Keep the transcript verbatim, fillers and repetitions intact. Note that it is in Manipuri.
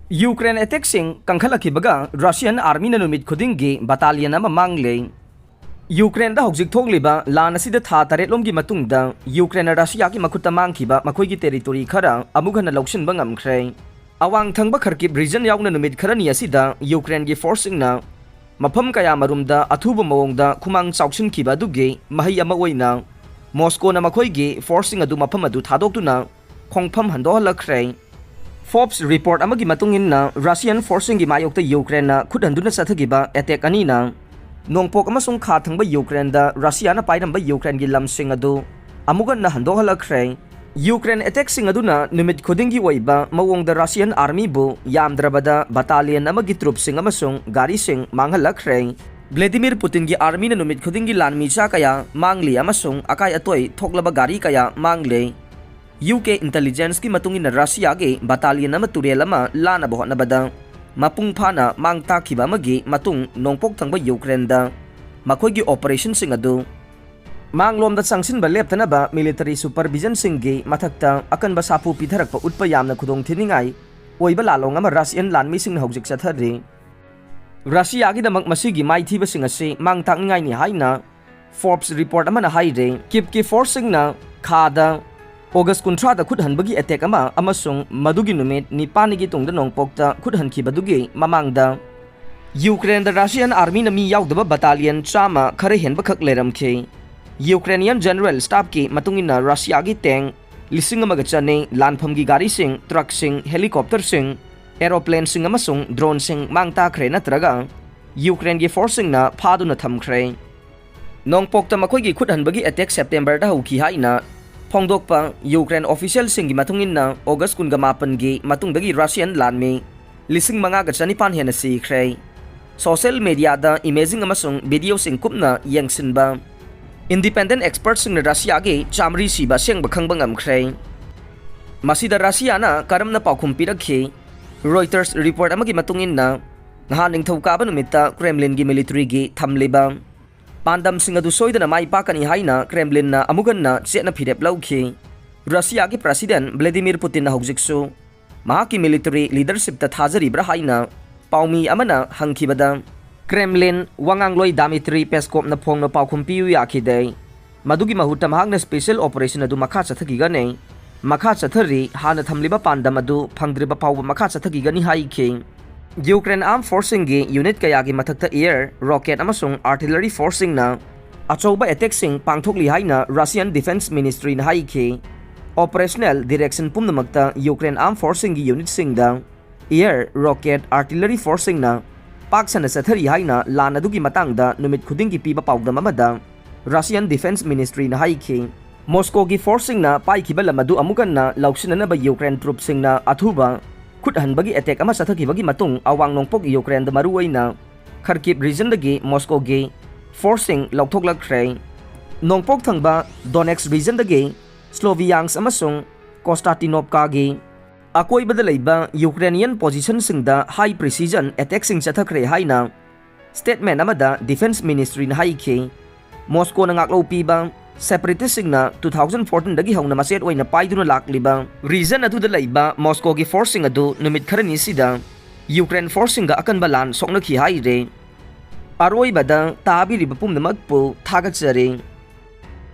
Ukraine attackꯁꯤꯡ ꯀꯟꯈꯠꯂꯛꯈꯤꯕꯒ Russian Armyꯅ ꯅꯨꯃꯤꯠ ꯈꯨꯗꯤꯡꯒꯤ battalion ꯑꯃ ꯃꯥꯡꯂꯦ꯫ Ukraineꯗ ꯍꯧꯖꯤꯛ ꯊꯣꯛꯂꯤꯕ ꯂꯥꯟ ꯑꯁꯤꯗ ꯊꯥ ꯇꯔꯦꯠꯂꯣꯝꯒꯤ ꯃꯇꯨꯡꯗ Ukraineꯅ Russiaꯒꯤ ꯃꯈꯨꯠꯇ ꯃꯥꯡꯈꯤꯕ ꯃꯈꯣꯏꯒꯤ territory ꯈꯔ ꯑꯃꯨꯛ ꯍꯟꯅ ꯂꯧꯁꯤꯟꯕ ꯉꯝꯈ꯭ꯔꯦ꯫ ꯑꯋꯥꯡ ꯊꯪꯕ Kharkiv region ꯌꯥꯎꯅ ꯅꯨꯃꯤꯠ ꯈꯔꯅꯤ ꯑꯁꯤꯗ Ukraineꯒꯤ forceꯁꯤꯡꯅ ꯃꯐꯝ ꯀꯌꯥꯃꯔꯨꯝꯗ ꯑꯊꯨꯕ ꯃꯑꯣꯡꯗ ꯈꯨꯃꯥꯡ ꯆꯥꯎꯁꯤꯟꯈꯤꯕ ꯑꯗꯨꯒꯤ ꯃꯍꯩ ꯑꯃ ꯑꯣꯏꯅ Moscowꯅ ꯃꯈꯣꯏꯒꯤ forceꯁꯤꯡ ꯑꯗꯨ ꯃꯐꯝ ꯑꯗꯨ ꯊꯥꯗꯣꯛꯇꯨꯅ ꯈꯣꯡꯐꯝ ꯍꯟꯗꯣꯛꯍꯜꯂꯛꯈ꯭ꯔꯦ꯫ Forbes report ꯑꯃꯒꯤ ꯃꯇꯨꯡ ꯏꯟꯅ, Russian forceꯁꯤꯡꯒꯤ ꯃꯥꯌꯣꯛꯇ Ukraineꯅ ꯈꯨꯠ ꯍꯟꯗꯨꯅ ꯆꯠꯊꯈꯤꯕ attack ꯑꯅꯤꯅ ꯅꯣꯡꯄꯣꯛ ꯑꯃꯁꯨꯡ ꯈꯥ ꯊꯪꯕ Ukraineꯗ Russiaꯅ ꯄꯥꯏꯔꯝꯕ Ukraineꯒꯤ ꯂꯝꯁꯤꯡ ꯑꯗꯨ ꯑꯃꯨꯛ ꯍꯟꯅ ꯍꯟꯗꯣꯛꯍꯜꯂꯛꯈ꯭ꯔꯦ꯫ Ukraine attackꯁꯤꯡ ꯑꯗꯨꯅ ꯅꯨꯃꯤꯠ ꯈꯨꯗꯤꯡꯒꯤ ꯑꯣꯏꯕ ꯃꯑꯣꯡꯗ Russian Armyꯕꯨ ꯌꯥꯝꯗ꯭ꯔꯕꯗ battalion ꯑꯃꯒꯤ troops ꯁꯤꯡ ꯑꯃꯁꯨꯡ ꯒꯥꯔꯤꯁꯤꯡ ꯃꯥꯡꯍꯜꯂꯛꯈ꯭ꯔꯦ꯫ Vladimir Putinꯒꯤ armyꯅ ꯅꯨꯃꯤꯠ ꯈꯨꯗꯤꯡꯒꯤ ꯂꯥꯟꯃꯤꯆꯥ ꯀꯌꯥ ꯃꯥꯡꯂꯤ ꯑꯃꯁꯨꯡ ꯑꯀꯥꯏ ꯑꯇꯣꯏ ꯊꯣꯛꯂꯕ ꯒꯥꯔꯤ ꯀꯌꯥ ꯃꯥꯡꯂꯦ꯫ UK intelligenceꯀꯤ ꯃꯇꯨꯡ ꯏꯟꯅ, Russiaꯒꯤ battalion ꯑꯃ ꯇꯨꯔꯦꯜ ꯑꯃ ꯂꯥꯟꯅꯕ ꯍꯣꯠꯅꯕꯗ ꯃꯄꯨꯡ ꯐꯥꯅ ꯃꯥꯡ ꯇꯥꯛꯈꯤꯕ ꯑꯃꯒꯤ ꯃꯇꯨꯡ, ꯅꯣꯡꯄꯣꯛ ꯊꯪꯕ Ukraineꯗ ꯃꯈꯣꯏꯒꯤ operationꯁꯤꯡ ꯑꯗꯨ ꯃꯥꯡꯂꯣꯝꯗ ꯆꯪꯁꯤꯟꯕ ꯂꯦꯞꯇꯅꯕ military supervisionꯁꯤꯡꯒꯤ ꯃꯊꯛꯇ ꯑꯀꯟꯕ ꯁꯥꯐꯨ ꯄꯤꯊꯔꯛꯄ ꯎꯠꯄ ꯌꯥꯝꯅ ꯈꯨꯗꯣꯡꯊꯤꯅꯤꯡꯉꯥꯏ ꯑꯣꯏꯕ ꯂꯥꯜꯂꯣꯡ ꯑꯃ Russian ꯂꯥꯟꯃꯤꯁꯤꯡꯅ ꯍꯧꯖꯤꯛ ꯆꯠꯊꯔꯤ꯫ Russiaꯒꯤꯗꯃꯛ ꯃꯁꯤꯒꯤ ꯃꯥꯏꯊꯤꯕꯁꯤꯡ ꯑꯁꯤ ꯃꯥꯡ ꯇꯥꯛꯅꯤꯡꯉꯥꯏꯅꯤ ꯍꯥꯏꯅ Forbes report ꯑꯃꯅ ꯍꯥꯏꯔꯦ꯫ Kyivꯀꯤ forceꯁꯤꯡꯅ ꯈꯥꯗ August ꯀꯨꯟꯊ꯭ꯔꯥꯗ ꯈꯨꯠ ꯍꯟꯕꯒꯤ attack ꯑꯃ ꯑꯃꯁꯨꯡ ꯃꯗꯨꯒꯤ ꯅꯨꯃꯤꯠ ꯅꯤꯄꯥꯟꯅꯤꯒꯤ ꯇꯨꯡꯗ ꯅꯣꯡꯄꯣꯛꯇ ꯈꯨꯠ ꯍꯟꯈꯤꯕꯗꯨꯒꯤ ꯃꯃꯥꯡꯗ Ukraineꯗ Russian armyꯅ ꯃꯤ ꯌꯥꯎꯗꯕ battalion ꯆꯥꯝꯃ ꯈꯔ ꯍꯦꯟꯕꯈꯛ ꯂꯩꯔꯝꯈꯤ꯫ Ukrainian General Staffꯀꯤ ꯃꯇꯨꯡ ꯏꯟꯅ, Russiaꯒꯤ tank ꯂꯤꯁꯤꯡ ꯑꯃꯒ ꯆꯅꯤ, ꯂꯥꯟꯐꯝꯒꯤ ꯒꯥꯔꯤꯁꯤꯡ, truckꯁꯤꯡ, helicopterꯁꯤꯡ, aeroplaneꯁꯤꯡ ꯑꯃꯁꯨꯡ droneꯁꯤꯡ ꯃꯥꯡ ꯇꯥꯛꯈ꯭ꯔꯦ ꯅꯠꯇ꯭ꯔꯒ Ukraineꯒꯤ forceꯁꯤꯡꯅ ꯐꯥꯗꯨꯅ ꯊꯝꯈ꯭ꯔꯦ꯫ ꯅꯣꯡꯄꯣꯛꯇ ꯃꯈꯣꯏꯒꯤ ꯈꯨꯠ ꯍꯟꯕꯒꯤ attack Septemberꯗ ꯍꯧꯈꯤ ꯍꯥꯏꯅ ꯐꯣꯡꯗꯣꯛꯄ Ukraine officialꯁꯤꯡꯒꯤ ꯃꯇꯨꯡ ꯏꯟꯅ, August ꯀꯨꯟꯃꯥꯄꯟꯒꯤ ꯃꯇꯨꯡꯗꯒꯤ Russian ꯂꯥꯟꯃꯤ ꯂꯤꯁꯤꯡ ꯃꯉꯥꯒ ꯆꯅꯤꯄꯥꯟ ꯍꯦꯟꯅ ꯁꯤꯈ꯭ꯔꯦ꯫ Social mediaꯗ imaging ꯑꯃꯁꯨꯡ videoꯁꯤꯡ ꯀꯨꯞꯅ ꯌꯦꯡꯁꯤꯟꯕ independent expertꯁꯤꯡꯅ Russiaꯒꯤ ꯆꯥꯃꯔꯤ ꯁꯤꯕ ꯑꯁꯦꯡꯕ ꯈꯪꯕ ꯉꯝꯈ꯭ꯔꯦ꯫ ꯃꯁꯤꯗ Russiaꯅ ꯀꯔꯝꯅ ꯄꯥꯎꯈꯨꯝ ꯄꯤꯔꯛꯈꯤ? Reuters report ꯑꯃꯒꯤ ꯃꯇꯨꯡ ꯏꯟꯅ, ꯅꯍꯥꯟ ꯅꯤꯡꯊꯧꯀꯥꯕ ꯅꯨꯃꯤꯠꯇ Kremlinꯒꯤ militaryꯒꯤ ꯊꯝꯂꯤꯕ ꯄꯥꯟꯗꯝꯁꯤꯡ ꯑꯗꯨ ꯁꯣꯏꯗꯅ ꯃꯥꯏ ꯄꯥꯛꯀꯅꯤ ꯍꯥꯏꯅ Kremlinꯅ ꯑꯃꯨꯛ ꯍꯟꯅ ꯆꯦꯠꯅ ꯐꯤꯔꯦꯞ ꯂꯧꯈꯤ꯫ Russiaꯒꯤ President Vladimir Putinꯅ ꯍꯧꯖꯤꯛꯁꯨ ꯃꯍꯥꯛꯀꯤ military leadershipꯇ ꯊꯥꯖꯔꯤꯕ꯭ꯔꯥ ꯍꯥꯏꯅ ꯄꯥꯎꯃꯤ ꯑꯃꯅ ꯍꯪꯈꯤꯕꯗ, Kremlin ꯋꯥꯉꯥꯡꯂꯣꯏ Dmitry Peskovꯅ ꯐꯣꯡꯅ ꯄꯥꯎꯈꯨꯝ ꯄꯤꯌꯨ ꯌꯥꯈꯤꯗꯦ꯫ ꯃꯗꯨꯒꯤ ꯃꯍꯨꯠꯇ ꯃꯍꯥꯛꯅ special operation ꯑꯗꯨ ꯃꯈꯥ ꯆꯠꯊꯈꯤꯒꯅꯤ꯫ ꯃꯈꯥ ꯆꯠꯊꯔꯤ, ꯍꯥꯟꯅ ꯊꯝꯂꯤꯕ ꯄꯥꯟꯗꯝ ꯑꯗꯨ ꯐꯪꯗ꯭ꯔꯤꯕ ꯐꯥꯎꯕ ꯃꯈꯥ ꯆꯠꯊꯈꯤꯒꯅꯤ ꯍꯥꯏꯈꯤ꯫ Ukraine Armed Forceꯁꯤꯡꯒꯤ unit ꯀꯌꯥꯒꯤ ꯃꯊꯛꯇ air, rocket ꯑꯃꯁꯨꯡ artillery forceꯁꯤꯡꯅ ꯑꯆꯧꯕ attackꯁꯤꯡ ꯄꯥꯡꯊꯣꯛꯂꯤ ꯍꯥꯏꯅ Russian Defense Ministryꯅ ꯍꯥꯏꯈꯤ꯫ Operational direction ꯄꯨꯝꯅꯃꯛꯇ Ukraine Armed Forceꯁꯤꯡꯒꯤ unitꯁꯤꯡꯗ air, rocket, artillery forceꯁꯤꯡꯅ ꯄꯥꯛ ꯁꯟꯅ ꯆꯠꯊꯔꯤ ꯍꯥꯏꯅ ꯂꯥꯟ ꯑꯗꯨꯒꯤ ꯃꯇꯥꯡꯗ ꯅꯨꯃꯤꯠ ꯈꯨꯗꯤꯡꯒꯤ ꯄꯤꯕ ꯄꯥꯎꯗꯝ ꯑꯃꯗ Russian Defense Ministryꯅ ꯍꯥꯏꯈꯤ꯫ ꯃꯣꯁꯀꯣꯒꯤ forceꯁꯤꯡꯅ ꯄꯥꯏꯈꯤꯕ ꯂꯝ ꯑꯗꯨ ꯑꯃꯨꯛ ꯍꯟꯅ ꯂꯧꯁꯤꯟꯅꯅꯕ Ukraine troopꯁꯤꯡꯅ ꯑꯊꯨꯕ ꯈꯨꯠ ꯍꯟꯕꯒꯤ attack ꯑꯃ ꯆꯠꯊꯈꯤꯕꯒꯤ ꯃꯇꯨꯡ, ꯑꯋꯥꯡ ꯅꯣꯡꯄꯣꯛ Ukraineꯗ ꯃꯔꯨꯑꯣꯏꯅ Kharkiv regionꯗꯒꯤ ꯃꯣꯁꯀꯣꯒꯤ forceꯁꯤꯡ ꯂꯧꯊꯣꯛꯂꯛꯈ꯭ꯔꯦ꯫ ꯅꯣꯡꯄꯣꯛ ꯊꯪꯕ Donetsk regionꯗꯒꯤ Sloviansk ꯑꯃꯁꯨꯡ Konstantinovkaꯒꯤ ꯑꯀꯣꯏꯕꯗ ꯂꯩꯕ Ukrainian positionꯁꯤꯡꯗ high precision attackꯁꯤꯡ ꯆꯠꯊꯈ꯭ꯔꯦ ꯍꯥꯏꯅ statement ꯑꯃꯗ Defense Ministryꯅ ꯍꯥꯏꯈꯤ꯫ ꯃꯣꯁꯀꯣꯅ ꯉꯥꯛꯂꯧ ꯄꯤꯕ separatistꯁꯤꯡꯅ two thousand fourteenꯗꯒꯤ ꯍꯧꯅ ꯃꯆꯦꯠ ꯑꯣꯏꯅ ꯄꯥꯏꯗꯨꯅ ꯂꯥꯛꯂꯤꯕ region ꯑꯗꯨꯗ ꯂꯩꯕ ꯃꯣꯁꯀꯣꯒꯤ forceꯁꯤꯡ ꯑꯗꯨ ꯅꯨꯃꯤꯠ ꯈꯔꯅꯤ ꯑꯁꯤꯗ Ukraine forceꯁꯤꯡꯒ ꯑꯀꯟꯕ ꯂꯥꯟ ꯁꯣꯛꯅꯈꯤ ꯍꯥꯏꯔꯦ꯫ ꯑꯔꯣꯏꯕꯗ ꯇꯥꯕꯤꯔꯤꯕ ꯄꯨꯝꯅꯃꯛꯄꯨ ꯊꯥꯒꯠꯆꯔꯤ꯫